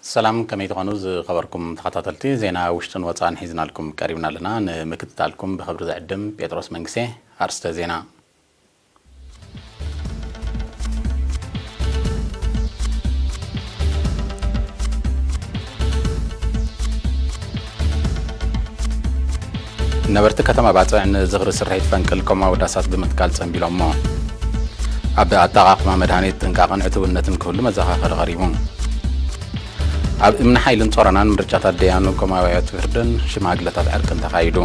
ሰላም፣ ከመይ ትኾኑ ዝኸበርኩም ተኸታተልቲ? ዜና ውሽጥን ወፃእን ሒዝናልኩም ቀሪብና ኣለና። ንምክትታልኩም ብኽብሪ ዝዕድም ጴጥሮስ መንግስቴ። ኣርስተ ዜና። ነበርቲ ከተማ ባጽዕ ንዝኽሪ ስርሒት ፈንቅል ኮማዊ ዳሳት ብምትካል ጸንቢሎሞ። ኣብ ኣጠቓቕማ መድሃኒት ጥንቃቕን ዕቱብነትን ክህሉ መዘኻኸሪ ቀሪቡ። ኣብ እምኒ ሓይልን ጾረናን ምርጫታት ደያኑ ኮማውያት ፍርድን ሽማግለታት ዕርቅን ተኻይዱ።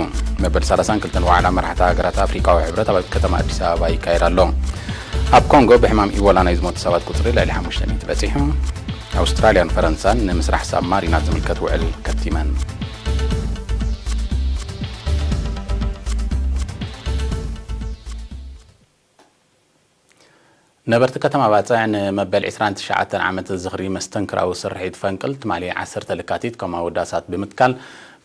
መበል ሰላሳን ክልተን ዋዕላ መራሕቲ ሃገራት ኣፍሪቃዊ ሕብረት ኣብ ከተማ ኣዲስ ኣበባ ይካየድ ኣሎ። ኣብ ኮንጎ ብሕማም ኢቦላ ናይ ዝሞቱ ሰባት ቁጽሪ ልዕሊ ሓሙሽተ ሚእቲ በጺሑ። ኣውስትራልያን ፈረንሳን ንምስራሕ ሳብማሪናት ዝምልከት ውዕል ከቲመን። ነበርቲ ከተማ ባጽዕ ንመበል ዕስራን ትሽዓተን ዓመት ዝኽሪ መስተንክራዊ ስርሒት ፈንቅል ትማሊ ዓሰርተ ለካቲት ኮማዊ ዳሳት ብምትካል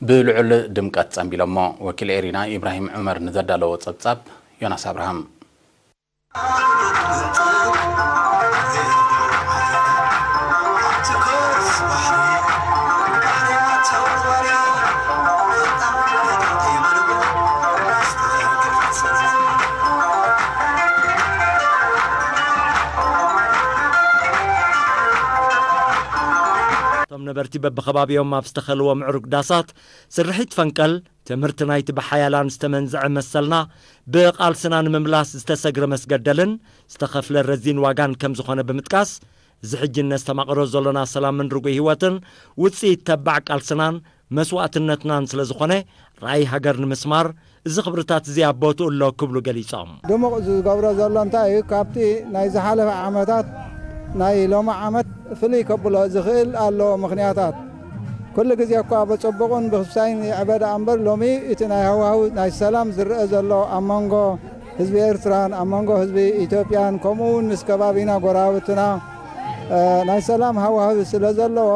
ብልዑል ድምቀት ጸንቢሎሞ። ወኪል ኤሪና ኢብራሂም ዑመር ንዘዳለዎ ጸብጻብ ዮናስ ኣብርሃም። እቶም ነበርቲ በብኸባቢኦም ኣብ ዝተኸልዎ ምዕሩግ ዳሳት ስርሒት ፈንቀል፣ ትምህርቲ ናይቲ ብሓያላን ዝተመንዝዐ መሰልና ብቓልስና ንምምላስ ዝተሰግረ መስገደልን ዝተኸፍለ ረዚን ዋጋን ከም ዝኾነ ብምጥቃስ፣ እዚ ሕጂ እነስተማቕሮ ዘሎና ሰላምን ርጉእ ህይወትን ውጽኢት ተባዕ ቃልስናን መስዋእትነትናን ስለ ዝኾነ፣ ራእይ ሃገር ንምስማር እዚ ክብርታት እዚ ኣብ ቦትኡ ኣሎ ክብሉ ገሊጾም። ድሙቕ ዝገብሮ ዘሎ እንታይ እዩ? ካብቲ ናይ ዝሓለፈ ዓመታት ናይ ሎሚ ዓመት ፍልይ ከብሎ ዝኽእል ኣለዎ ምኽንያታት። ኩሉ ግዜ እኳ ብጽቡቕን ብክስታይን ይዕበ ደኣ እምበር፣ ሎሚ እቲ ናይ ሃዋህው ናይ ሰላም ዝረአ ዘሎ ኣብ መንጎ ህዝቢ ኤርትራን ኣብ መንጎ ህዝቢ ኢትዮጵያን፣ ከምኡ እውን ምስ ከባቢና ጎረባብትና፣ እ፣ ናይ ሰላም ሃዋህው ስለ ዘለዎ፣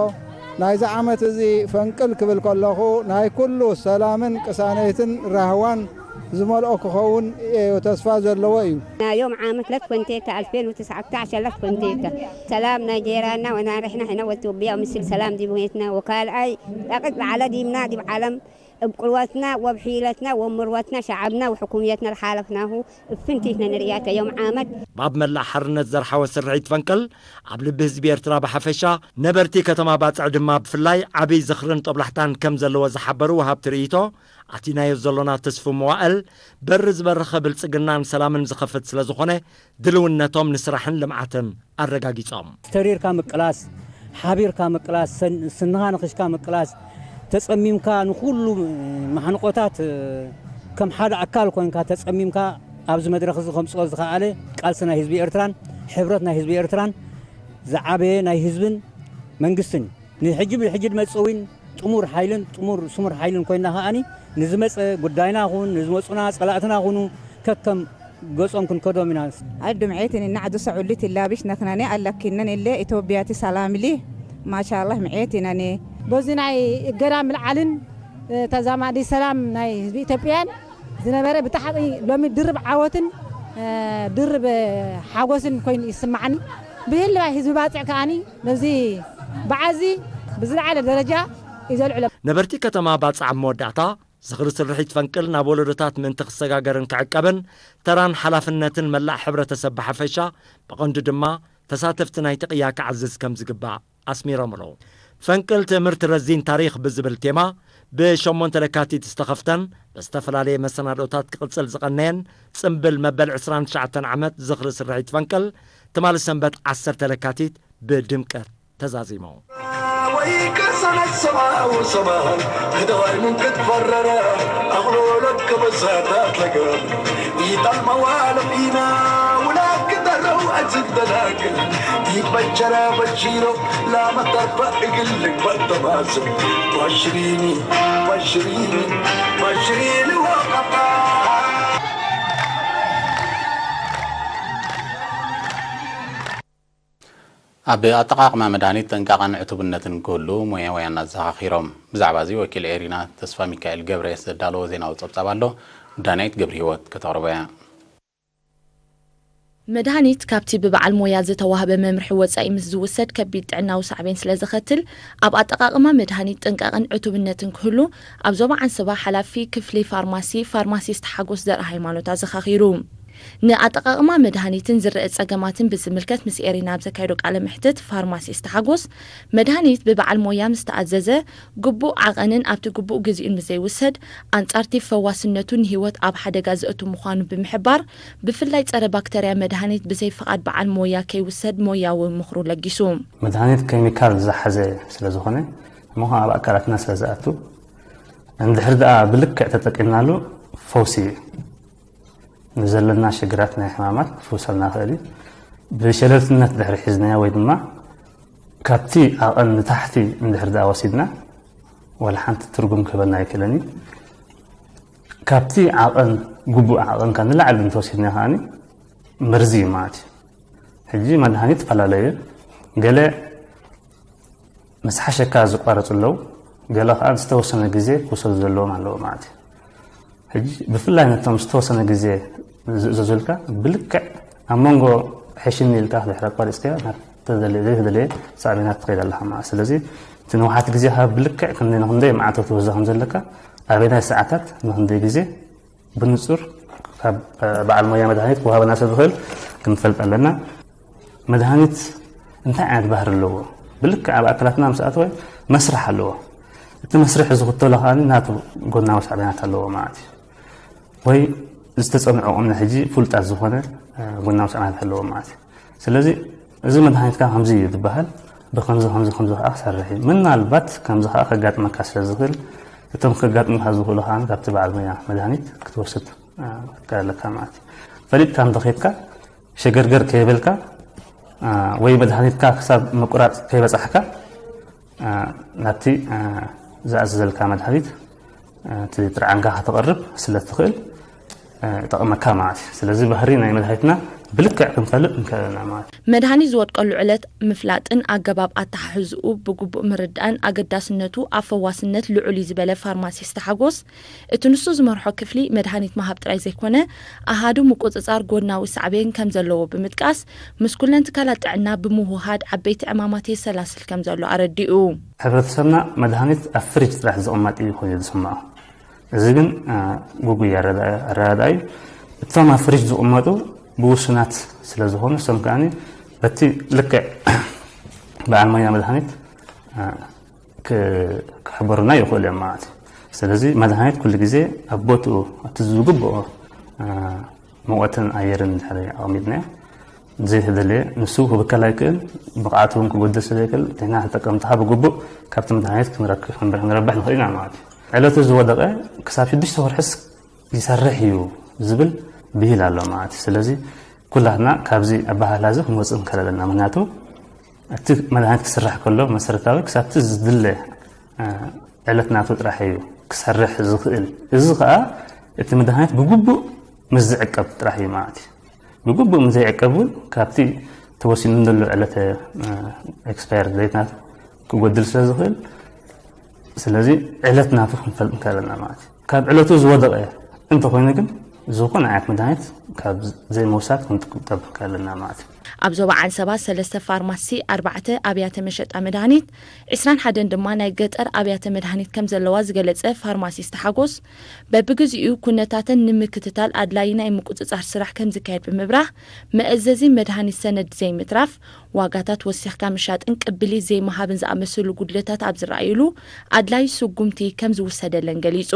ናይዚ ዓመት እዚ ፈንቅል ክብል ከለኹ፣ ናይ ኩሉ ሰላምን ቅሳነትን ራህዋን ዝመልኦ ክኸውን እዩ ተስፋ ዘለዎ እዩ። ናይ ዮም ዓመት ለት ኮንቴታ ኣልፌን ወተስዓተ ዓሸር ለት ኮንቴታ ሰላም ናይ ጀይራና ወናሪሕና ሕነ ወትውብያ ምስል ሰላም ዲቡኔትና ወካልኣይ ጣቅጥ ለዓለ ዲምና ዲብ ዓለም እብ ቅልወትና ወብ ሒለትና ወምርወትና ሸዓብና ወሕኩምየትና ለሓለፍናሁ እፍንቲትና ንርእያተ ዮም ዓመት። ኣብ መላእ ሓርነት ዘርሓወ ስርሒት ፈንቅል ኣብ ልቢ ህዝቢ ኤርትራ ብሓፈሻ፣ ነበርቲ ከተማ ባጽዕ ድማ ብፍላይ ዓብይ ዝኽርን ጦብላሕታን ከም ዘለዎ ዝሓበሩ ወሃብቲ ርእይቶ፣ ኣቲናዮ ዘሎና ትስፉ መዋእል በሪ ዝበረኸ ብልጽግናን ሰላምን ዝኸፍት ስለ ዝኾነ፣ ድልውነቶም ንስራሕን ልምዓትን ኣረጋጊጾም። ተሪርካ ምቅላስ፣ ሓቢርካ ምቅላስ፣ ሰን-፣ ስንኻ ንኽሽካ ምቅላስ፣ ተጸሚምካ ንኹሉ ማሕንቆታት ከም ሓደ ኣካል ኮይንካ ተጸሚምካ ኣብዚ መድረኽ እዚ ከምጽኦ ዝኸኣለ ቃልሲ ናይ ህዝቢ ኤርትራን ሕብረት ናይ ህዝቢ ኤርትራን ዝዓበየ ናይ ህዝብን መንግስትን ንሕጂ ብሕጂ ዝመጽእ እውን ጥሙር ሓይልን ጥሙር ስሙር ሓይልን ኮይና ከኣኒ ንዝመጸ ጉዳይና ኹን ንዝመጹና ጸላእትና ኹኑ ከከም ገጾም ክንከዶም ኢና። ኣዱ ምዔት ንናዕ ዱሰ ዑሊ ትላቢሽ ነክናኔ ኣለኪነን ኢለ ኢትዮጵያቲ ሰላም ኢሊ ማሻላህ ምዔት ኢነኔ። በዚ ናይ እገዳ ምልዓልን፣ እ፣ ተዛማዲ ሰላም ናይ ህዝቢ ኢትዮጵያን ዝነበረ ብጣዕሚ ሎሚ ድርብ ዓወትን፣ እ፣ ድርብ ሓጎስን ኮይኑ ይስማዓኒ። ብህልዋይ ህዝቢ ባጽዕ ከኣኒ ነዚ በዓዚ ብዝለዓለ ደረጃ እዩ ዘልዕሎ። ነበርቲ ከተማ ባጽዕ ኣብ መወዳእታ፣ ዝኽሪ ስርሒት ፈንቅል ናብ ወለዶታት ምእንቲ ክሰጋገርን ክዕቀብን፣ ተራን ሓላፍነትን መላእ ሕብረተሰብ ብሓፈሻ፣ ብቐንዱ ድማ ተሳተፍቲ ናይቲ ቅያ ክዓዝዝ ከም ዝግባእ ኣስሚሮምሉ። ፈንቅል ትእምርቲ ረዚን ታሪኽ ብዝብል ቴማ፣ ብሸሞንተ ለካቲት ዝተኸፍተን ብዝተፈላለየ መሰናድኦታት ክቕጽል ዝቐነየን ጽምብል መበል ዕስራን ትሽዓተን ዓመት ዝኽሪ ስርሒት ፈንቅል፣ ትማሊ ሰንበት ዓሰርተ ለካቲት ብድምቀት ተዛዚሙ። ወይ ቅርሰነት ሰማው ሰማን ህደዋይ ሙን ክትፈረረ ኣኽሎሎት ከበሳታት ለገር ይጣል መዋለፊና ውላክ ተረው ኣዝግ ደላግል ይበቸረ በቺሮ ላመተርፈ እግል ልግበጥ ተማስብ ባሽሪኒ ባሽሪኒ ባሽሪኒ ወቀባ። ኣብ ኣጠቓቕማ መድሃኒት ጥንቃቐን ዕቱብነትን ክህሉ ሞያውያን ኣዘኻኺሮም። ብዛዕባ እዚ ወኪል ኤሪና ተስፋ ሚካኤል ገብረየስ ዘዳለዎ ዜናዊ ጸብጻብ ኣሎ። ዳናይት ገብረ ህይወት ከተቕርቦ እያ። መድሃኒት ካብቲ ብበዓል ሞያ ዝተዋህበ መምርሒ ወጻኢ ምስ ዝውሰድ ከቢድ ጥዕናዊ ሳዕቤን ስለ ዘኸትል፣ ኣብ ኣጠቓቕማ መድሃኒት ጥንቃቐን ዕቱብነትን ክህሉ ኣብ ዞባ ዓንሰባ ሓላፊ ክፍሊ ፋርማሲ ፋርማሲስት ሓጎስ ዘርኣሃይማኖት ኣዘኻኺሩ። ንኣጠቓቕማ መድሃኒትን ዝረአ ጸገማትን ብዝምልከት ምስ ኤሪና ኣብ ዘካየዶ ቃለ መሕትት ፋርማሲስት ሓጎስ፣ መድሃኒት ብበዓል ሞያ ምስ ተኣዘዘ ግቡእ ዓቐንን ኣብቲ ግቡእ ግዜኡን ምስ ዘይውሰድ ኣንጻርቲ ፈዋስነቱ ንህይወት ኣብ ሓደጋ ዘእቱ ምዃኑ ብምሕባር፣ ብፍላይ ጸረ ባክተርያ መድሃኒት ብዘይ ፍቓድ በዓል ሞያ ከይውሰድ ሞያዊ ምኽሩ ለጊሱ። መድሃኒት ኬሚካል ዝሓዘ ስለ ዝኾነ፣ እሞ ኸዓ ኣብ ኣካላትና ስለ ዝኣቱ፣ እንድሕር ደኣ ብልክዕ ተጠቂምናሉ ፈውሲ እዩ። ንዘለና ሽግራት ናይ ሕማማት ክፍውሰልና ይኽእል እዩ። ብሸለልትነት ድሕሪ ሒዝናዮ ወይ ድማ ካብቲ ዓቐን ንታሕቲ እንድሕር ደኣ ወሲድና፣ ዋላ ሓንቲ ትርጉም ክህበና ኣይክእልን እዩ። ካብቲ ዓቐን፣ ግቡእ ዓቐንካ ንላዕሊ እንተወሲድና ከኣኒ መርዚ እዩ ማለት እዩ። ሕጂ መድሃኒት ይፈላለዩ እዩ። ገለ ምስ ሓሸካ ዝቋረጹ ኣለዉ፣ ገለ ከኣ ዝተወሰነ ግዜ ክውሰዱ ዘለዎም ኣለዉ ማለት እዩ። ሕጂ ብፍላይ ነቶም ዝተወሰነ ግዜ ዝእዘዙልካ ብልክዕ ኣብ መንጎ ሕሽኒ ኢልካ ድሕሪ ኣቋሪጽካዮ ናብ ተደለየ፣ ዘይተደለየ ሳዕቤናት ትኸይድ ኣለኻ ማለት። ስለዚ እቲ ንውሓት ግዜኻ ብልክዕ ክንደይ፣ ንክንደይ መዓልቲ ክትወስዶ ከም ዘለካ፣ ኣበየናይ ሰዓታት፣ ንክንደይ ግዜ ብንጹር ካብ፣ እ፣ በዓል ሞያ መድሃኒት ክወሃበና ስለ ዝኽእል ክንፈልጥ ኣለና። መድሃኒት እንታይ ዓይነት ባህሪ ኣለዎ? ብልክዕ ኣብ ኣካላትና ምስ ኣተወ መስርሕ ኣለዎ። እቲ መስርሕ ዝኽተሎ ከኣ ናቱ ጎናዊ ሳዕቤናት ኣለዎ ማለት እዩ። ወይ ዝተጸንዖ ቅድሚ ሕጂ ፍሉጣት ዝኾነ፣ እ፣ ጎናዊ ሳዕቤናት ኣለዎ ማለት እዩ። ስለዚ እዚ መድሃኒትካ ከምዚ እዩ ዝበሃል፣ ብከምዚ ከምዚ ከምዚ ከኣ ክሰርሕ እዩ። ምናልባት ከምዚ ከኣ ከጋጥመካ ስለ ዝኽእል፣ እቶም ከጋጥሙካ ዝኽእሉ ከኣ ካብቲ በዓል ሞያ መድሃኒት ክትወስድ፣ እ፣ ትከኣለካ ማለት እዩ። ፈሊጥካ እንተኸይድካ፣ ሸገርገር ከይበልካ፣ እ፣ ወይ መድሃኒትካ ክሳብ ምቁራጽ ከይበጻሕካ፣ እ፣ ናብቲ፣ እ፣ ዝኣዘዘልካ መድሃኒት፣ እ፣ እቲ ጥርዓንካ ከተቕርብ ስለ ትኽእል፣ እ፣ ይጠቕመካ ማለት እዩ። ስለዚ ባህሪ ናይ መድሃኒትና ብልክዕ ክንፈልጥ ንክእል ኢና ማለት እዩ። መድሃኒት ዝወድቀሉ ዕለት ምፍላጥን ኣገባብ ኣተሓሕዝኡ ብግቡእ ምርዳእን ኣገዳስነቱ ኣብ ፈዋስነት ልዑል እዩ ዝበለ ፋርማሲስት ሓጎስ፣ እቲ ንሱ ዝመርሖ ክፍሊ መድሃኒት ምሃብ ጥራይ ዘይኮነ፣ ኣሃዱ ምቁጽጻር ጎድናዊ ሳዕቤን ከም ዘለዎ ብምጥቃስ፣ ምስ ኩለን ትካላት ጥዕና ብምውህሃድ ዓበይቲ ዕማማት የሰላስል ከም ዘሎ ኣረዲኡ። ሕብረተሰብና መድሃኒት ኣብ ፍሪጅ ጥራሕ ዝቕመጥ እዩ ኮይኑ ዝስምዖ። እዚ ግን፣ እ፣ ግጉይ ኣረዳ-፣ ኣረዳድኣ እዩ። እቶም ኣብ ፍሪጅ ዝቕመጡ ብውሱናት ስለ ዝኾኑ፣ እሶም ከኣ በቲ ልክዕ በዓል ሞያ መድሃኒት፣ እ፣ ክ-፣ ክሕበሩና ይኽእሉ እዮም ማለት እዩ። ስለዚ መድሃኒት ኩሉ ግዜ ኣብ ቦትኡ፣ ኣብቲ ዝግብኦ፣ እ፣ ሙቐትን ኣየርን እንድሕር ኣቐሚጥናዮ፣ ዘይተደለየ ንሱ ክብከል ኣይክእል፣ ብቕዓቱ እውን ክጎድል ስለ ይክእል፣ ንሕና ተጠቀምቲ ከኣ ብግቡእ ካብቲ መድሃኒት ክንረክ-፣ ክንረብሕ ንኽእል ኢና ማለት እዩ። ዕለቱ ዝወደቐ ክሳብ ሽዱሽተ ወርሕስ ይሰርሕ እዩ ዝብል ብሂል ኣሎ ማለት እዩ። ስለዚ ኩላትና ካብዚ ኣበሃህላ እዚ ክንወጽእ ንክእል ኣለና። ምኽንያቱ እቲ መድሃኒት ክስራሕ ከሎ መሰረታዊ ክሳብቲ ዝድለ፣ እ፣ ዕለት ናቱ ጥራሕ እዩ ክሰርሕ ዝኽእል። እዚ ከኣ እቲ መድሃኒት ብግቡእ ምስ ዝዕቀብ ጥራሕ እዩ ማለት እዩ። ብግቡእ ምስ ዘይዕቀብ እውን ካብቲ ተወሲኑ ዘሎ ዕለተ፣ እ፣ ኤክስፓየር ዴት ናቱ ክጎድል ስለ ዝኽእል፣ ስለዚ ዕለት ናቱ ክንፈልጥ ንክእል ኣለና ማለት እዩ። ካብ ዕለቱ ዝወደቐ እንተኾይኑ ግን ዝኾነ ዓይነት መድሃኒት ካብ ዘይምውሳድ ክንጥንቀቕ ኣለና ማለት እዩ። ኣብ ዞባ ዓንሰባ ሰለስተ ፋርማሲ፣ ኣርባዕተ ኣብያተ መሸጣ መድሃኒት፣ ዕስራን ሓደን ድማ ናይ ገጠር ኣብያተ መድሃኒት ከም ዘለዋ ዝገለጸ ፋርማሲስት ሓጎስ፣ በብግዚኡ ኩነታተን ንምክትታል ኣድላዪ ናይ ምቁጽጻር ስራሕ ከም ዝካየድ ብምብራህ፣ መእዘዚ መድሃኒት ሰነድ ዘይምትራፍ፣ ዋጋታት ወሲኽካ ምሻጥን ቅብሊት ዘይምሃብን ዝኣመሰሉ ጉድለታት ኣብ ዝረኣዩሉ ኣድላዪ ስጉምቲ ከም ዝውሰደለን ገሊጹ።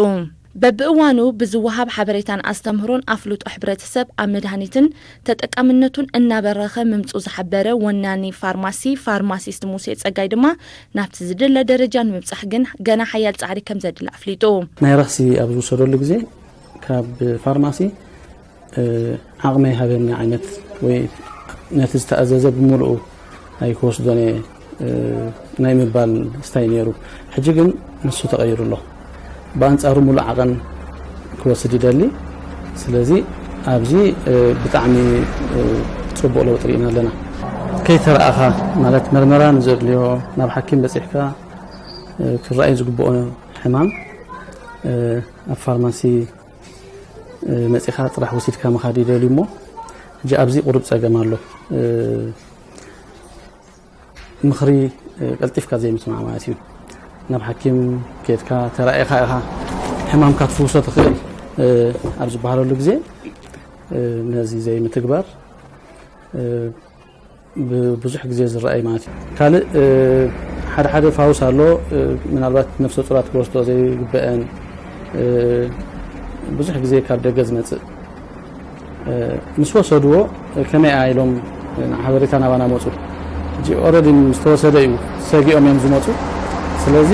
በብእዋኑ ብዝወሃብ ሓበሬታን ኣስተምህሮን ኣፍልጦ ሕብረተሰብ ኣብ መድሃኒትን ተጠቃምነቱን እናበረኸ ምምጹ ዝሓበረ ወናኒ ፋርማሲ ፋርማሲስት ሙሴ ጸጋይ ድማ፣ ናብቲ ዝድለ ደረጃ ንምብጻሕ ግን ገና ሓያል ጻዕሪ ከም ዘድሊ ኣፍሊጡ። ናይ ረኽሲ ኣብ ዝውሰደሉ ግዜ ካብ ፋርማሲ፣ እ፣ ዓቕመይ ሃበኒ ዓይነት ወይ ነቲ ዝተኣዘዘ ብምሉኡ ኣይክወስዶን እየ፣ እ፣ ናይ ምባል ስታይ ነይሩ። ሕጂ ግን ንሱ ተቐይሩ ኣሎ። ብኣንጻሩ ምሉእ ዓቐን ክወስድ ይደሊ። ስለዚ ኣብዚ፣ እ፣ ብጣዕሚ፣ እ፣ ጽቡቕ ለውጢ ርኢና ኣለና። ከይተረኣኻ ማለት መርመራ ንዘድልዮ ናብ ሓኪም በጺሕካ፣ እ፣ ክረኣይ ዝግብኦ ሕማም፣ እ፣ ኣብ ፋርማሲ፣ እ፣ መጺኻ ጥራሕ ወሲድካ ምኻድ ይደልዩ እሞ፣ ሕጂ ኣብዚ ቁሩብ ጸገም ኣሎ። ምኽሪ ቀልጢፍካ ዘይምስማዕ ማለት እዩ። ናብ ሓኪም ኬድካ ተራኢኻ ኢኻ ሕማምካ ትፍውሶ ትኽእል ኣብ ዝበሃለሉ ግዜ ነዚ ዘይምትግባር ብዙሕ ግዜ ዝረኣይ ማለት እዩ። ካልእ ሓደ ሓደ ፋውስ ኣሎ፣ ምናልባት ነፍሰ ጡራት ክወስዶ ዘይግበአን ብዙሕ ግዜ ካብ ደገ ዝመጽእ ምስ ወሰድዎ ከመይ ኢሎም ሓበሬታ ናባና መፁ? ሕጂ ኦረዲ ምስ ተወሰደ እዩ ሰጊኦም እዮም ዝመፁ። ስለዚ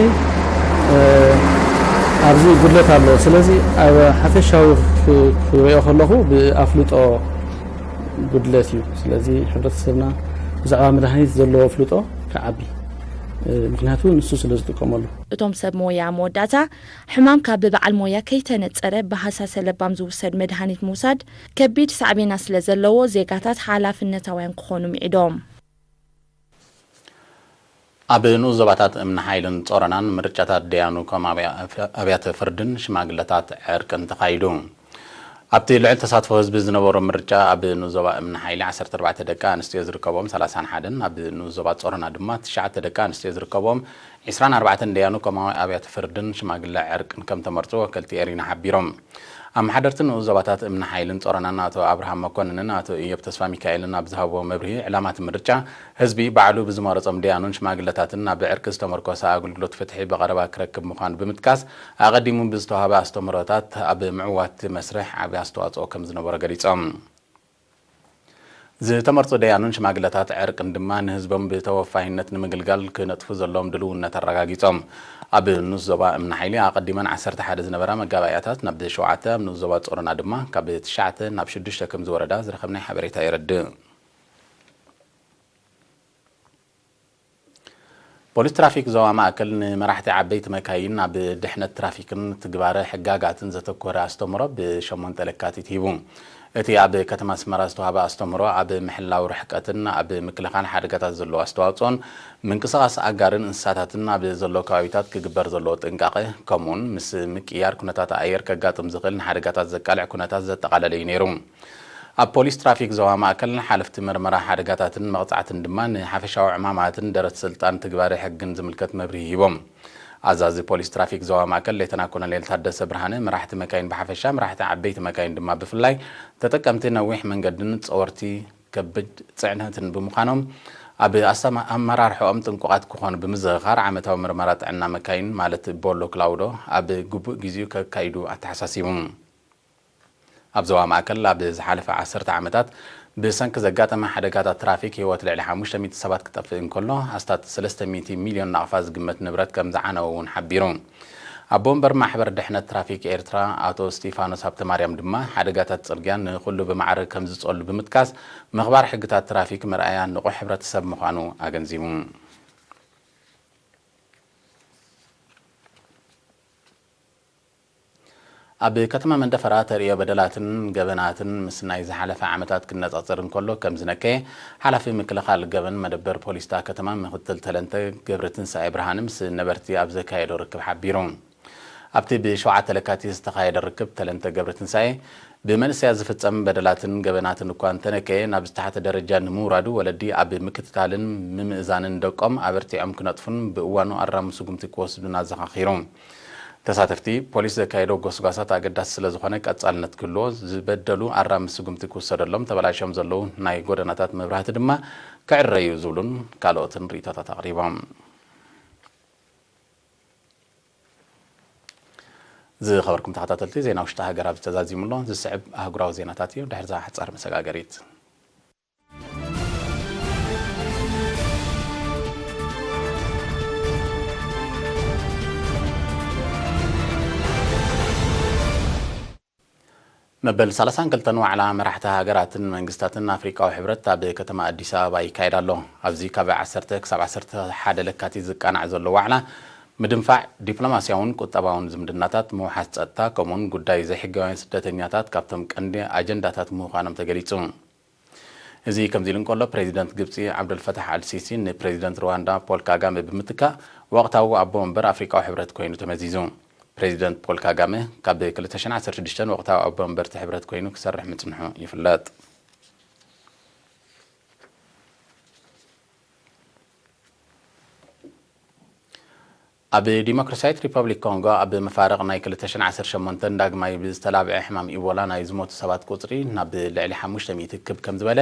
ኣብዚ ጉድለት ኣሎ። ስለዚ ኣብ ሓፈሻዊ ክሪኦ ከለኹ ብኣፍልጦ ጉድለት እዩ። ስለዚ ሕብረተሰብና ብዛዕባ መድሃኒት ዘለዎ ኣፍልጦ ክዓቢ፣ ምክንያቱ ንሱ ስለ ዝጥቀመሉ። እቶም ሰብ ሞያ መወዳእታ ሕማም ካብ ብበዓል ሞያ ከይተነጸረ ብሃሳሰ ለባም ዝውሰድ መድሃኒት ምውሳድ ከቢድ ሳዕቤና ስለ ዘለዎ ዜጋታት ሓላፍነታውያን ክኾኑ ምዒዶም። ኣብ ንኡስ ዞባታት እምኒ ሓይልን ጾረናን ምርጫታት ደያኑ ከም ኣብያተ ፍርድን ሽማግለታት ዕርቅን ተኻይዱ። ኣብቲ ልዑል ተሳትፎ ህዝቢ ዝነበሮ ምርጫ ኣብ ንኡስ ዞባ እምኒ ሓይሊ ዓሰርተ ኣርባዕተ ደቂ ኣንስትዮ ዝርከብኦም ሰላሳን ሓደን፣ ኣብ ንኡስ ዞባ ጾረና ድማ ትሽዓተ ደቂ ኣንስትዮ ዝርከብኦም ዒስራን ኣርባዕተን ደያኑ ከም ኣብያተ ፍርድን ሽማግለ ዕርቅን ከም ተመርጹ ወከልቲ ኤሪና ሓቢሮም። ኣመሓደርቲ ንኡስ ዞባታት እምኒ ሓይልን ጾረናን ኣቶ ኣብርሃም መኮንንን ኣቶ ኢዮብ ተስፋሚካኤልን ኣብ ዝሃብዎ መብርሂ፣ ዕላማ እቲ ምርጫ ህዝቢ ባዕሉ ብዝመረጾም ደያኑን ሽማግለታትን ናብ ዕርቂ ዝተመርኮሰ ኣገልግሎት ፍትሒ ብቐረባ ክረክብ ምዃኑ ብምጥቃስ፣ ኣቐዲሙ ብዝተዋህበ ኣስተምህሮታት ኣብ ምዕዋት እቲ መስርሕ ዓቢ ኣስተዋጽኦ ከም ዝነበሮ ገሊጾም። ዝተመርጹ ደያኑን ሽማግለታት ዕርቅን ድማ ንህዝቦም ብተወፋይነት ንምግልጋል ክነጥፉ ዘለዎም ድልውነት ኣረጋጊጾም። ኣብ ንኡስ ዞባ እምኒ ሓይሊ ኣቐዲመን ዓሰርተ ሓደ ዝነበራ መጋባእያታት ናብ ሸውዓተ፣ ኣብ ንኡስ ዞባ ጾሮና ድማ ካብ ትሽዓተ ናብ ሽዱሽተ ከም ዝወረዳ ዝረኸብናዮ ሓበሬታ የረድእ። ፖሊስ ትራፊክ ዞባ ማእከል ንመራሕቲ ዓበይቲ መካይን ኣብ ድሕነት ትራፊክን ትግባረ ሕጋጋትን ዘተኮረ ኣስተምህሮ ብሸሞንተ ለካቲት ሂቡ። እቲ ኣብ ከተማ ኣስመራ ዝተዋህበ ኣስተምህሮ ኣብ ምሕላው ርሕቀትን ኣብ ምክልኻል ሓደጋታት ዘለዎ ኣስተዋጽኦን ምንቅስቓስ ኣጋርን እንስሳታትን ኣብ ዘሎ ከባቢታት ክግበር ዘለዎ ጥንቃቐ ከምኡውን ምስ ምቅያር ኩነታት ኣየር ከጋጥም ዝኽእል ንሓደጋታት ዘቃልዕ ኩነታት ዘጠቓለለ እዩ ነይሩ። ኣብ ፖሊስ ትራፊክ ዞባ ማእከል ሓለፍቲ መርመራ ሓደጋታትን መቕጻዕትን ድማ ንሓፈሻዊ ዕማማትን ደረት ስልጣን ትግባረ ሕግን ዝምልከት መብርሂ ሂቦም። ኣዛዚ ፖሊስ ትራፊክ ዞባ ማእከል ሌተና ኮሎኔል ታደሰ ብርሃነ መራሕቲ መካይን ብሓፈሻ መራሕቲ ዓበይቲ መካይን ድማ ብፍላይ ተጠቀምቲ ነዊሕ መንገድን ጸወርቲ ከብድ ጽዕነትን ብምዃኖም ኣብ ኣመራርሕኦም ጥንቁቓት ክኾኑ ብምዝኽኻር ዓመታዊ ምርመራ ጥዕና መካይን ማለት ቦሎ ክላውዶ ኣብ ግቡእ ግዚኡ ከካይዱ ኣተሓሳሲቡ። ኣብ ዞባ ማእከል ኣብ ዝሓለፈ ዓሰርተ ዓመታት ብሰንኪ ዘጋጠመ ሓደጋታት ትራፊክ ህይወት ልዕሊ ሓሙሽተ ሚእቲ ሰባት ክጠፍእ እንከሎ ኣስታት ሰለስተ ሚእቲ ሚልዮን ናቕፋ ዝግመት ንብረት ከም ዝዓነወ እውን ሓቢሩ። ኣቦ ወንበር ማሕበር ድሕነት ትራፊክ ኤርትራ ኣቶ እስጢፋኖስ ሃብተማርያም ድማ ሓደጋታት ጽርግያ ንኹሉ ብማዕረ ከም ዝጸሉ ብምጥቃስ ምኽባር ሕግታት ትራፊክ መርኣያ ንቑሕ ሕብረተሰብ ምዃኑ ኣገንዚቡ። ኣብ ከተማ መንደፈራ ተርእዮ በደላትን ገበናትን ምስ ናይ ዝሓለፈ ዓመታት ክነጻጸር እንከሎ ከም ዝነከየ ሓላፊ ምክልኻል ገበን መደበር ፖሊስ እታ ከተማ ምክትል ተለንተ ገብረትንሳኤ ብርሃነ ምስ ነበርቲ ኣብ ዘካየዶ ርክብ ሓቢሩ። ኣብቲ ብሸውዓተ ለካቲት ዝተኻየደ ርክብ ተለንተ ገብረትንሳኤ ብመንእሰያት ዝፍጸም በደላትን ገበናትን እኳ እንተነከየ ናብ ዝተሓተ ደረጃ ንምውራዱ ወለዲ ኣብ ምክትታልን ምምእዛንን ደቆም ኣበርቲዖም ክነጥፉን ብእዋኑ ኣራሚ ስጉምቲ ክወስዱን ኣዘኻኺሩ። ተሳተፍቲ፣ ፖሊስ ዘካየዶ ጎስጓሳት ኣገዳሲ ስለ ዝኾነ ቀጻልነት ክህልዎ፣ ዝበደሉ ኣራሚ ስጉምቲ ክውሰደሎም፣ ተበላሽዮም ዘለዉ ናይ ጎደናታት መብራህቲ ድማ ክዕረዩ ዝብሉን ካልኦትን ርእይቶታት ኣቕሪቦም። ዝኸበርኩም ተኸታተልቲ፣ ዜና ውሽጢ ሃገር ኣብዚ ተዛዚሙ ኣሎ። ዝስዕብ ኣህጉራዊ ዜናታት እዩ። ድሕሪ እዛ ሓጻር መሰጋገሪት። መበል ሰላሳን ክልተን ዋዕላ መራሕቲ ሃገራትን መንግስታትን ኣፍሪቃዊ ሕብረት ኣብ ከተማ ኣዲስ ኣበባ ይካየድ ኣሎ። ኣብዚ ካብ ዓሰርተ ክሳብ ዓሰርተ ሓደ ለካቲት ዝቃናዕ ዘሎ ዋዕላ፣ ምድንፋዕ ዲፕሎማስያውን ቁጠባውን ዝምድናታት፣ ምውሓስ ጸጥታ፣ ከምኡውን ጉዳይ ዘይሕጋውያን ስደተኛታት ካብቶም ቀንዲ ኣጀንዳታት ምዃኖም ተገሊጹ። እዚ ከምዚ ኢሉ እንከሎ፣ ፕሬዚደንት ግብጺ ዓብደልፈታሕ ኣልሲሲ ንፕሬዚደንት ሩዋንዳ ፖል ካጋመ ብምትካእ፣ ወቕታዊ ኣቦ ወንበር ኣፍሪቃዊ ሕብረት ኮይኑ ተመዚዙ። ፕሬዚደንት ፖል ካጋመ ካብ ክልተ ሽሕን ዓሰርተ ሽዱሽተን ወቕታዊ ኣቦ ወንበር እቲ ሕብረት ኮይኑ ክሰርሕ ምጽንሑ ይፍለጥ። ኣብ ዲሞክራሲያዊት ሪፐብሊክ ኮንጎ ኣብ መፋርቕ ናይ ክልተ ሽሕን ዓሰርተ ሸሞንተን ዳግማይ ብዝተላብዐ ሕማም ኢቦላ ናይ ዝሞቱ ሰባት ቁጽሪ ናብ ልዕሊ ሓሙሽተ ሚእቲ ክብ ከም ዝበለ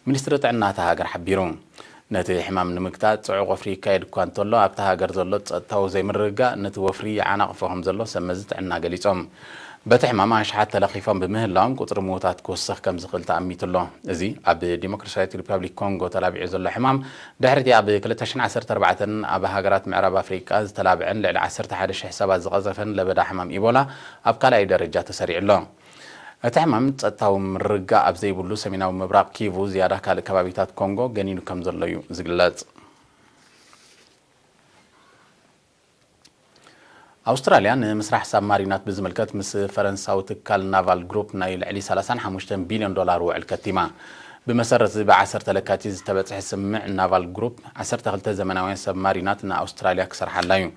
ሚኒስትሪ ጥዕና እታ ሃገር ሓቢሩ። ነቲ ሕማም ንምግታእ ጽዑቕ ወፍሪ ይካየድ እኳ እንተሎ፣ ኣብታ ሃገር ዘሎ ጸጥታዊ ዘይምርግጋእ ነቲ ወፍሪ ይዓናቕፎ ከም ዘሎ ሰብ መዚ ጥዕና ገሊጾም። በቲ ሕማም ኣሽሓት ተለኺፎም ብምህላዎም፣ ቁጽሪ ምዉታት ክውስኽ ከም ዝኽእል ተኣሚቱ ኣሎ። እዚ ኣብ ዲሞክራሲያዊት ሪፐብሊክ ኮንጎ ተላቢዑ ዘሎ ሕማም፣ ድሕሪቲ ኣብ ክልተ ሽሕን ዓሰርተ ኣርባዕተን ኣብ ሃገራት ምዕራብ ኣፍሪቃ ዝተላብዐን ልዕሊ ዓሰርተ ሓደ ሽሕ ሰባት ዝቐዘፈን ለበዳ ሕማም ኢቦላ ኣብ ካልኣይ ደረጃ ተሰሪዑ ኣሎ። እቲ ሕማም ጸጥታዊ ምርግጋእ ኣብ ዘይብሉ ሰሜናዊ ምብራቕ ኪቩ ዝያዳ ካልእ ከባቢታት ኮንጎ ገኒኑ ከም ዘሎ እዩ ዝግለጽ። ኣውስትራልያ ንምስራሕ ሳብማሪናት ብዝምልከት ምስ ፈረንሳዊ ትካል ናቫል ግሩፕ ናይ ልዕሊ ሰላሳን ሓሙሽተን ቢልዮን ዶላር ውዕል ከቲማ። ብመሰረት እዚ ብዓሰርተ ለካቲት ዝተበጽሐ ስምምዕ፣ ናቫል ግሩፕ ዓሰርተ ክልተ ዘመናውያን ሳብማሪናት ንኣውስትራልያ ክሰርሓላ እዩ።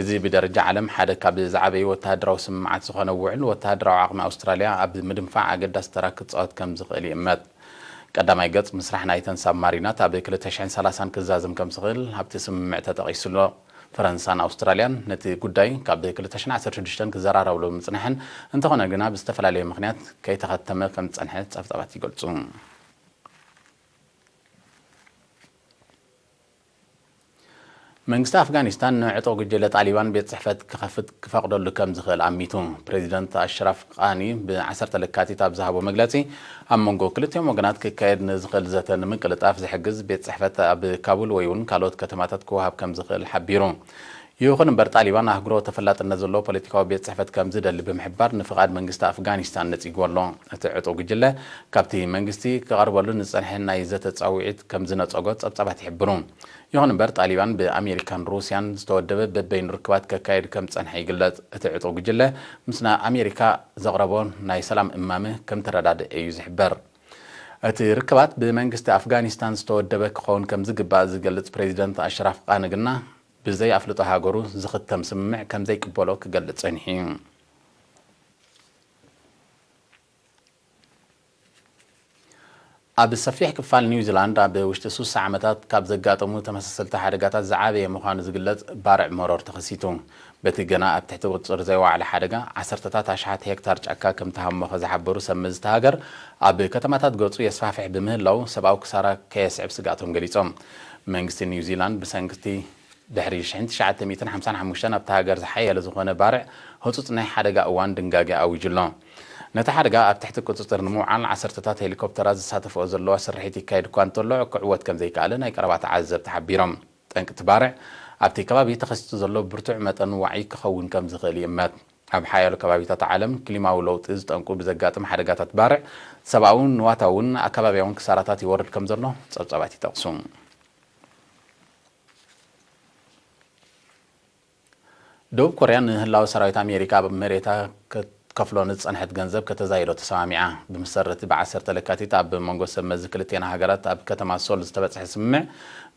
እዚ ብደረጃ ዓለም ሓደ ካብ ዝዓበዩ ወተሃደራዊ ስምምዓት ዝኾነ ውዕል፣ ወተሃደራዊ ዓቕሚ ኣውስትራልያ ኣብ ምድንፋዕ ኣገዳሲ ተራ ክጻወት ከም ዝኽእል ይእመት። ቀዳማይ ገጽ ምስራሕ ናይተን ሳብማሪናት ኣብ ክልተ ሽሕን ሰላሳን ክዛዘም ከም ዝኽእል ኣብቲ ስምምዕ ተጠቒሱ ኣሎ። ፈረንሳን ኣውስትራልያን ነቲ ጉዳይ ካብ ክልተ ሽሕን ዓሰርተ ሽዱሽተን ክዘራረብሉ ምጽንሐን፣ እንተኾነ ግና ብዝተፈላለየ ምኽንያት ከይተኸተመ ከም ዝጸንሐ ጸብጻባት ይገልጹ። መንግስቲ ኣፍጋኒስታን ንዕጡቕ ጉጅለ ጣሊባን ቤት ጽሕፈት ክኸፍት ክፈቕደሉ ከም ዝኽእል ኣሚቱ። ፕሬዚደንት ኣሽራፍ ቃኒ ብዓሰርተ ለካቲት ኣብ ዝሃቦ መግለጺ፣ ኣብ መንጎ ክልቲኦም ወገናት ክካየድ ንዝኽእል ዘተ ንምቅልጣፍ ዝሕግዝ ቤት ጽሕፈት ኣብ ካቡል ወይ እውን ካልኦት ከተማታት ክወሃብ ከም ዝኽእል ሓቢሩ። ይኹን እምበር፣ ጣሊባን ኣህጉራዊ ተፈላጥነት ዘለዎ ፖለቲካዊ ቤት ጽሕፈት ከም ዝደሊ ብምሕባር፣ ንፍቓድ መንግስቲ ኣፍጋኒስታን ነጺግዎ ኣሎ። እቲ ዕጡቕ ጉጅለ ካብቲ መንግስቲ ክቐርበሉ ንዝጸንሐ ናይ ዘተ ጻውዒት ከም ዝነጸጎ ጸብጻባት ይሕብሩ። ይኹን እምበር፣ ጣሊባን ብኣሜሪካን ሩስያን ዝተወደበ በበይኑ ርክባት ከካየድ ከም ዝጸንሐ ይግለጽ። እቲ ዕጡቕ ጉጅለ ምስ ናይ ኣሜሪካ ዘቕረቦ ናይ ሰላም እማመ ከም ተረዳድአ እዩ ዝሕበር። እቲ ርክባት ብመንግስቲ ኣፍጋኒስታን ዝተወደበ ክኸውን ከም ዝግባእ ዝገልጽ ፕሬዚደንት ኣሽራፍ ቃኒ ግና፣ ብዘይ ኣፍልጦ ሃገሩ ዝኽተም ስምምዕ ከም ዘይቅበሎ ክገልጽ ጸኒሑ እዩ። ኣብ ሰፊሕ ክፋል ኒውዚላንድ ኣብ ውሽጢ ሱሳ ዓመታት ካብ ዘጋጠሙ ተመሳሰልቲ ሓደጋታት ዝዓበየ ምዃኑ ዝግለጽ ባርዕ መሮር ተኸሲቱ። በቲ ገና ኣብ ትሕቲ ቁጽጽር ዘይወዓለ ሓደጋ፣ ዓሰርተታት ኣሽሓት ሄክታር ጫካ ከም ተሃሞኸ ዝሓበሩ ሰብ መዚ እታ ሃገር፣ ኣብ ከተማታት ገጹ የስፋሕፍሕ ብምህላው ሰብኣዊ ክሳራ ከየስዕብ ስግኣቶም ገሊጾም። መንግስቲ ኒውዚላንድ ብሰንኪ ድሕሪ ሽሕን ትሽዓተ ሚእትን ሓምሳን ሓሙሽተን ኣብታ ሃገር ዝሓየለ ዝኾነ ባርዕ ህጹጽ ናይ ሓደጋ እዋን ድንጋጌ ኣዊጁ ኣሎ። ነቲ ሓደጋ ኣብ ትሕቲ ቁጽጽር ንምውዓል ዓሰርተታት ሄሊኮፕተራት ዝሳተፍኦ ዘለዋ ስርሒት ይካየድ እኳ እንተሎ፣ ክዕወት ከም ዘይከኣለ ናይ ቀረባ ተዓዘብቲ ሓቢሮም። ጠንቂ እቲ ባርዕ ኣብቲ ከባቢ ተኸሲቱ ዘሎ ብርቱዕ መጠን ዋዒ ክኸውን ከም ዝኽእል ይእመት። ኣብ ሓያሎ ከባቢታት ዓለም ክሊማዊ ለውጢ ዝጠንቁ ብዘጋጥም ሓደጋታት ባርዕ ሰብኣውን ንዋታውን ኣከባቢያውን ክሳራታት ይወርድ ከም ዘሎ ጸብጻባት ይጠቕሱ። ደቡብ ኮርያ ንህላወ ሰራዊት ኣሜሪካ ኣብ መሬታ ክትከፍሎ ንዝጸንሐት ገንዘብ ከተዛይዶ ተሰማሚዓ። ብመሰረት ብዓሰርተ ለካቲት ኣብ መንጎ ሰብ መዚ ክልቴና ሃገራት ኣብ ከተማ ሶል ዝተበጽሐ ስምምዕ፣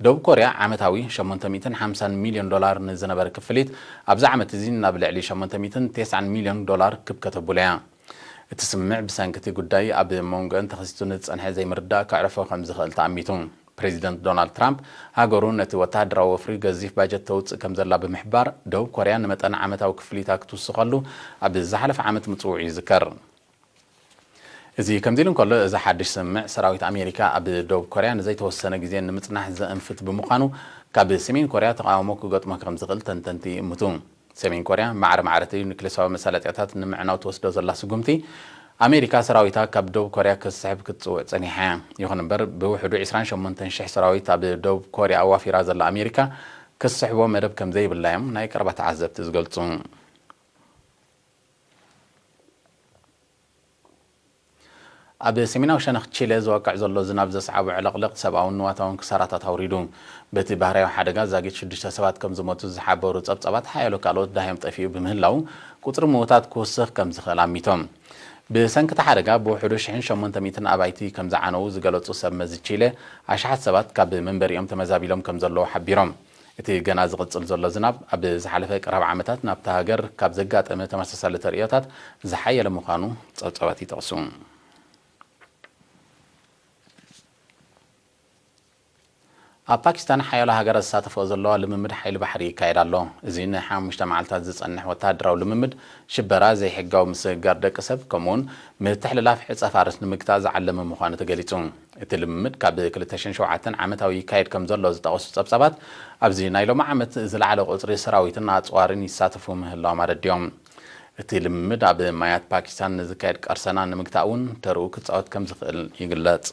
ደቡብ ኮርያ ዓመታዊ ሸሞንተ ሚእትን ሓምሳን ሚልዮን ዶላር ንዝነበረ ክፍሊት፣ ኣብዚ ዓመት እዚ ናብ ልዕሊ ሸሞንተ ሚእትን ተስዓን ሚልዮን ዶላር ክብ ከተብሎ እያ። እቲ ስምምዕ ብሰንኪ እቲ ጉዳይ ኣብ መንጎአን ተኸሲቱ ንዝጸንሐ ዘይምርዳእ ከዕርፎ ከም ዝኽእል ተኣሚቱ። ፕሬዚደንት ዶናልድ ትራምፕ፣ ሃገሩ ነቲ ወተሃደራዊ ወፍሪ ገዚፍ ባጀት ተውጽእ ከም ዘላ ብምሕባር፣ ደቡብ ኮርያ ንመጠን ዓመታዊ ክፍሊታ ክትውስኸሉ ኣብ ዝሓለፈ ዓመት ምጽውዑ ይዝከር። እዚ ከምዚ ኢሉ እንከሎ፣ እዚ ሓድሽ ስምምዕ ሰራዊት ኣሜሪካ ኣብ ደቡብ ኮርያ ንዘይተወሰነ ግዜ ንምጽናሕ ዘእንፍት ብምዃኑ፣ ካብ ሰሜን ኮርያ ተቓውሞ ክገጥሞ ከም ዝኽእል ተንተንቲ ይእምቱ። ሰሜን ኮርያ ማዕረ ማዕረ እቲ ኒውክሌሳዊ መሳለጥያታት ንምዕናው ትወስዶ ዘላ ስጉምቲ፣ ኣሜሪካ ሰራዊታ ካብ ደቡብ ኮርያ ክትስሕብ ክትጽውዕ ጸኒሓ እያ። ይኹን እምበር፣ ብውሕዱ ዒስራን ሸሞንተን ሽሕ ሰራዊት ኣብ ደቡብ ኮርያ ኣዋፊራ ዘላ ኣሜሪካ፣ ክትስሕቦ መደብ ከም ዘይብላ እዮም ናይ ቀረባ ተዓዘብቲ ዝገልጹ። ኣብ ሰሜናዊ ሸነኽ ቺለ ዝወቅዕ ዘሎ ዝናብ ዘስዓቦ ዕልቕልቕ ሰብኣውን ንዋታውን ክሳራታት ኣውሪዱ። በቲ ባህርያዊ ሓደጋ ዛጊት ሽዱሽተ ሰባት ከም ዝሞቱ ዝሓበሩ ጸብጻባት፣ ሓያሎ ካልኦት ዳህዮም ጠፊኡ ብምህላው፣ ቁጽሪ ምዉታት ክውስኽ ከም ዝኽእል ኣሚቶም። ብሰንኪ እቲ ሓደጋ ብውሕዱ ሽሕን ሸሞንተ ሚእትን ኣባይቲ ከም ዝዓነዉ ዝገለጹ ሰብ መዚ ቺለ፣ ኣሽሓት ሰባት ካብ መንበሪኦም ተመዛቢሎም ከም ዘለዉ ሓቢሮም። እቲ ገና ዝቕጽል ዘሎ ዝናብ፣ ኣብ ዝሓለፈ ቀረባ ዓመታት ናብታ ሃገር ካብ ዘጋጠመ ተመሳሳሊ ተርእዮታት ዝሓየለ ምዃኑ ጸብጻባት ይጠቕሱ። ኣብ ፓኪስታን ሓያሎ ሃገራት ዝሳተፍኦ ዘለዋ ልምምድ ሓይሊ ባሕሪ ይካየድ ኣሎ። እዚ ንሓሙሽተ መዓልታት ዝጸንሕ ወተሃደራዊ ልምምድ ሽበራ፣ ዘይሕጋዊ ምስግጋር ደቂ ሰብ፣ ከምኡውን ምትሕልላፍ ዕጸ ፋርስ ንምግታእ ዝዓለመ ምዃኑ ተገሊጹ። እቲ ልምምድ ካብ ክልተ ሽሕን ሸውዓተን ዓመታዊ ይካየድ ከም ዘሎ ዝጠቐሱ ጸብጻባት፣ ኣብዚ ናይ ሎሚ ዓመት ዝለዓለ ቁጽሪ ሰራዊትን ኣጽዋርን ይሳተፉ ምህላዎም ኣረዲኦም። እቲ ልምምድ ኣብ ማያት ፓኪስታን ንዝካየድ ቀርሰና ንምግታእ እውን ተርኡ ክጻወት ከም ዝኽእል ይግለጽ።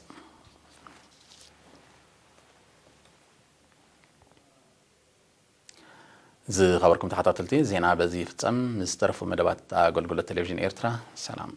ዝኸበርኩም ተኸታተልቲ፣ ዜና በዚ ይፍጸም። ምስ ተረፉ መደባት ኣገልግሎት ቴሌቪዥን ኤርትራ፣ ሰላም።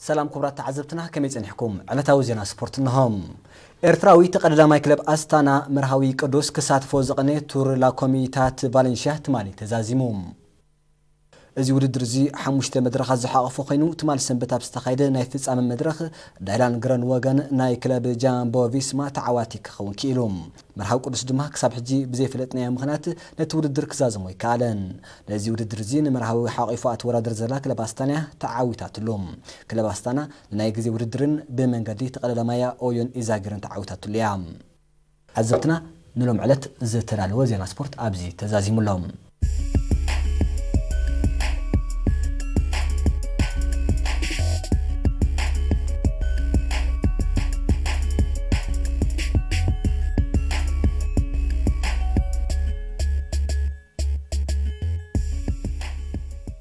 ሰላም ክቡራት ተዓዘብትና፣ ከመይ ጸኒሕኩም? ዕለታዊ ዜና ስፖርት እንሆ። ኤርትራዊ ተቐዳዳማይ ክለብ ኣስታና መርሃዊ ቅዱስ ክሳትፎ ዝቐነየ ቱር ላኮሚታት ቫለንሽያ ትማሊ ተዛዚሙ። እዚ ውድድር እዚ ሓሙሽተ መድረኻት ዝሓቖፈ ኮይኑ፣ ትማሊ ሰንበት ኣብ ዝተኻየደ ናይ ፍጻመ መድረኽ ዳይላን ግረን ወገን ናይ ክለብ ጃምቦ ቪስማ ተዓዋቲ ክኸውን ክኢሉ። መርሃዊ ቅዱስ ድማ ክሳብ ሕጂ ብዘይፈለጥናዮ ምኽንያት ነቲ ውድድር ክዛዘሞ ኣይከኣለን። ነዚ ውድድር እዚ ንመርሃዊ ሓቒፉ ኣትወዳደር ዘላ ክለብ ኣስታንያ ተዓዊታትሉ። ክለብ ኣስታና ንናይ ግዜ ውድድርን ብመንገዲ ተቐዳዳማያ ኦዮን ኢዛጊርን ተዓዊታትሉ እያ። ዓዘብትና ንሎም ዕለት ዝተዳለወ ዜና ስፖርት ኣብዚ ተዛዚሙ ኣሎ።